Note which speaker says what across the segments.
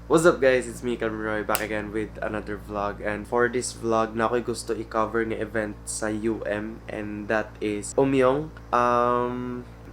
Speaker 1: What's up, guys? It's me, Calvin Roy, back again with another vlog. And for this vlog, na ako'y gusto i-cover nga event sa UM, and that is Umyong.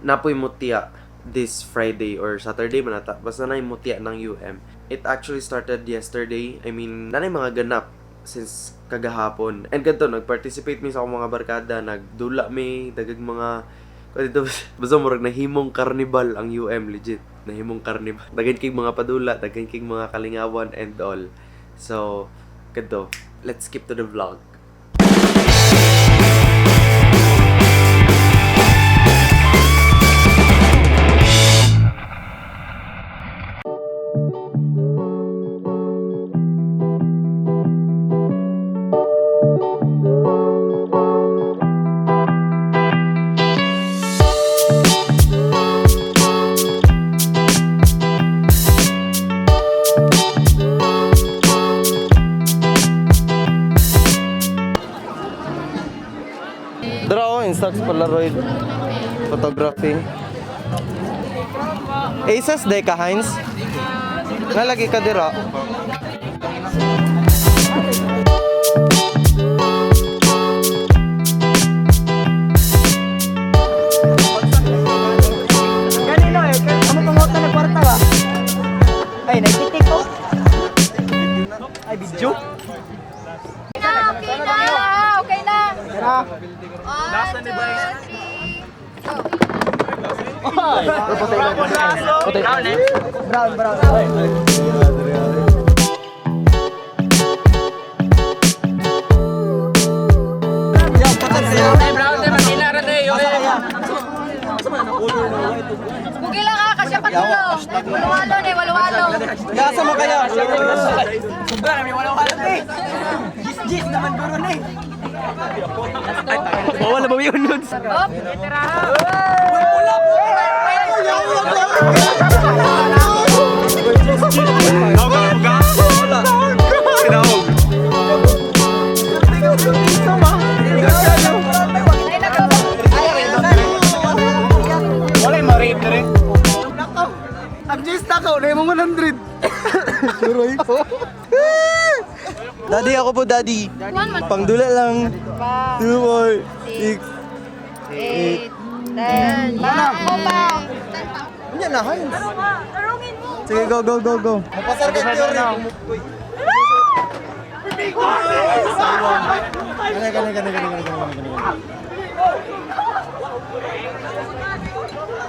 Speaker 1: Napoy mutya this Friday or Saturday man ata. Basta na mutya ng UM. It actually started yesterday. I mean, nanay mga ganap since kagahapon. And ganito, nag-participate mi sa akong mga barkada, nagdula mi, dagag mga dito, basta murag nahimong carnival ang UM, legit. Nahimong carnival. Daghan kay mga padula, daghan kay mga kalingawan and all. So, kadto, let's skip to the vlog.
Speaker 2: Dara oh, Instax Polaroid photography. Aces day ka, Heinz? Nalagi ka dira.
Speaker 3: Ganino eh, amo pangutan ng kwarta ba? Ay, nagtitik ko. Ay, video.
Speaker 4: Okay na! Okay na!
Speaker 3: Tara.
Speaker 4: One, two, three, go!
Speaker 3: Brown, brown.
Speaker 4: Bugi lang ka, kasya patulo. Walwalo ni, walwalo.
Speaker 2: Gasa mo kaya?
Speaker 3: Sobra namin wala kalat eh. Gis gis naman guro na eh.
Speaker 2: Bawal na ba yun nudes?
Speaker 4: Op, ay nagbabago.
Speaker 2: Ang gist ako, na yung 100. Suroy. Daddy, ako po, daddy.
Speaker 4: One man.
Speaker 2: Pangdula lang. 2, 4, 6.
Speaker 4: 8, 10. Ako pa.
Speaker 2: Ano na, Heinz? Sige, go, go, go, go. Mapasar ka, Theory. Gani, gani, gani, gani, gani, gani, gani.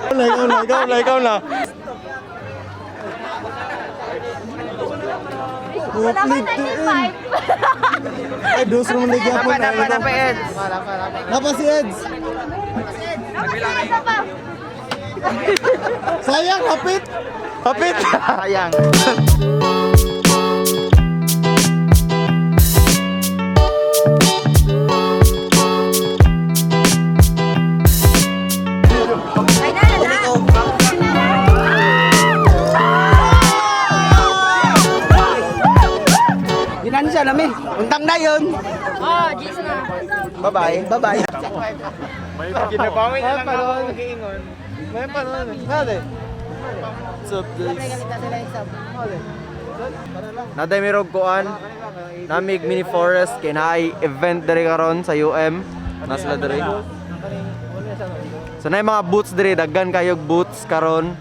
Speaker 2: Ikaw na, ikaw na, ikaw na, ikaw na.
Speaker 4: Wala ka 95.
Speaker 2: Ay, dos naman na gyapon. Napa, napa, Eds. Napa si Eds.
Speaker 4: Nakasaya pa.
Speaker 2: Sayang, hapit. Hapit. Sayang.
Speaker 4: Ay, na, na, na.
Speaker 3: Ginansya nami. Untang na yun.
Speaker 4: Oh, G's na.
Speaker 2: Bye-bye. Bye-bye.
Speaker 5: Ginabawi na lang ako mag-iingon.
Speaker 2: May panon. Nade. What's up, guys? Naday mirog kuan. Namig mini forest kay naay event diri karon sa UM. Na sila diri. So naay mga booths diri, daghan kayog booths karon.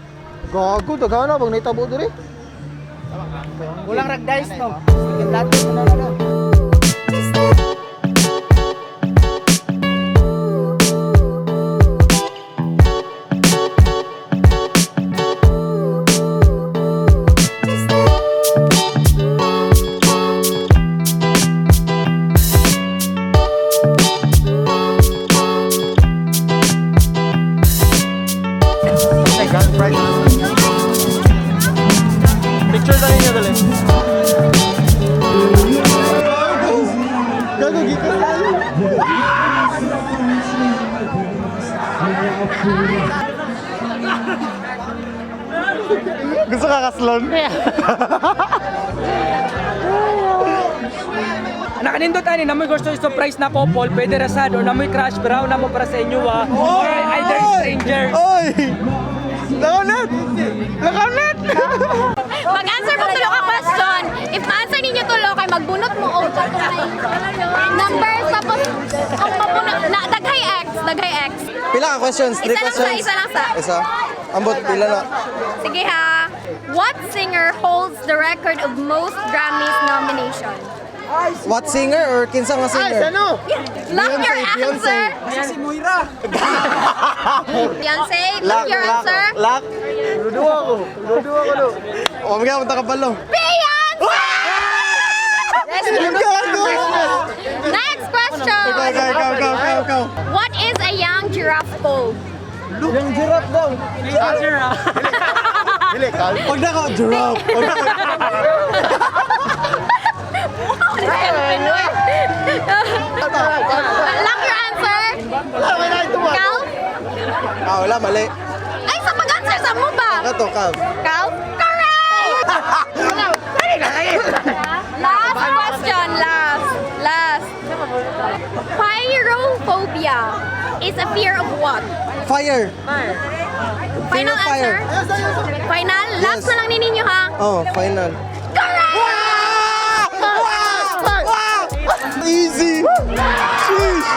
Speaker 5: Gago, daghan na bang naitabo diri?
Speaker 3: Walang ragdice no. Lahat na na.
Speaker 2: Picture tayo niya dali. Gago gikas. Gusto ka kaslon?
Speaker 6: Nakanindot ani namoy gusto surprise na couple, pwede ra sad or namoy crush brown na mo para sa inyo ah. Or either strangers.
Speaker 2: Oy! Lakaw net! Lakaw net!
Speaker 4: Mag-answer mo tulong ako. Bunot mo og numbers tapos ang mapuno na daghay X, daghay X.
Speaker 2: Pila ka questions? Three
Speaker 4: Isa lang sa,
Speaker 2: questions.
Speaker 4: isa lang sa.
Speaker 2: Isa. Ambot, pila na.
Speaker 4: Sige ha. What singer holds the record of most Grammys nomination?
Speaker 2: What singer or kinsa nga singer?
Speaker 5: Ay, ano?
Speaker 4: Lock your
Speaker 2: Beyonce,
Speaker 4: answer.
Speaker 3: Si Moira.
Speaker 4: Beyonce, lock your answer.
Speaker 2: Lock. Luduwa ko. Luduwa ko. Do. Oh, mga punta ka balo.
Speaker 4: Beyonce!
Speaker 2: Gago!
Speaker 4: Next question.
Speaker 2: Go, go, go, go, go, go.
Speaker 4: What is a young giraffe called?
Speaker 2: Yung giraffe daw.
Speaker 5: Dili, kal.
Speaker 2: Pag nako, giraffe. Pag nako.
Speaker 4: Lock your answer. Cal?
Speaker 2: Ah, wala, mali.
Speaker 4: Ay, sa pag-answer sa mo ba?
Speaker 2: Kato, Cav.
Speaker 4: Cal? Correct! Last question, last. Last. Pyrophobia is a fear of what?
Speaker 2: Fire.
Speaker 4: Final
Speaker 2: of fire.
Speaker 4: answer? Final? Last
Speaker 2: Yes.
Speaker 4: na lang ni ninyo ha?
Speaker 2: Oh, final.
Speaker 4: Correct!
Speaker 2: Wow! Easy! Sheesh!